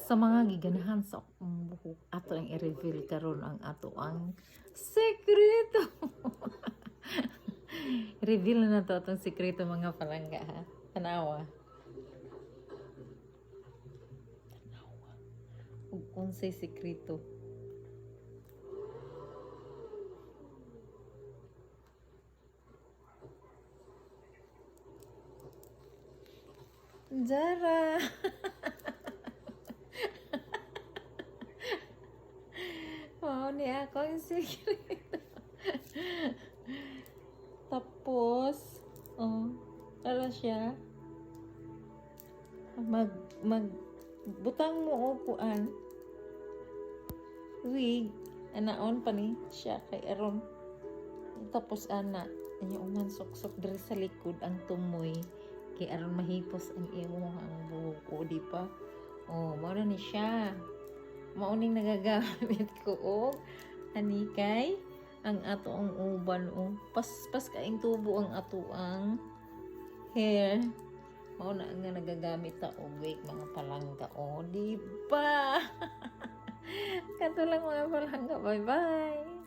Sa mga giganahan sa akong buhok, ato ang i-reveal karon ang ato ang sekreto. Reveal na nato atong sekreto, mga palangga, ha. Tanawa. Tanawa. Ug unsay sekreto. Zara! Mao ni ako ang sekreto. Tapos, oh, tara siya. Mag butang mo og kuan. Wig, anaon pa ni siya kay aron. Tapos ana, anya uman suksok diri sa likod ang tumoy kay aron mahipos ang imong ang buhok o di pa. Oh, mao na ni siya. Mao ning nagagamit ko og ani kay ang ato ang uban, oh. Paspas kaing tubo ang ato ang hair. Mao na nga nagagamit ta og wig, mga palangga, oh, di ba? Kato lang, mga palangga. Bye bye.